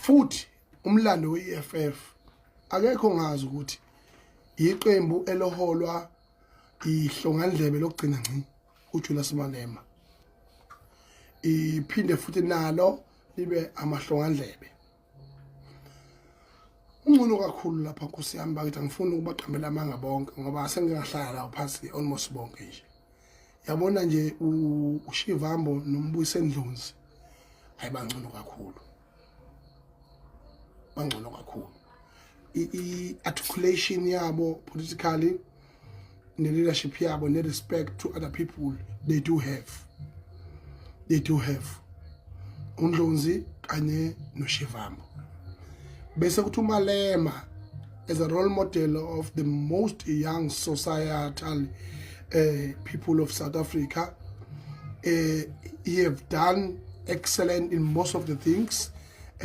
Futhi umlando we-EFF, akekho ngazi ukuthi iqembu eloholwa ihlongandlebe lokugcina ngci, uJulius Malema, iphinde futhi nalo libe amahlongandlebe. Ungcono kakhulu lapha, nkosi yami bakithi. Angifuni ukubaqambela amanga bonke ngoba sengingahlala la phansi almost bonke nje. Yabona nje, uShivambu noMbuyiseni Ndlozi, hayi, bangcono kakhulu, bangcono kakhulu. I-articulation yabo politically ne-leadership yabo ne-respect to other people they do have, they do have, uNdlonzi kanye noShivambu. Bese kuthi uMalema as a role model of the most young societal people of South Africa, he have done excellent in most of the things.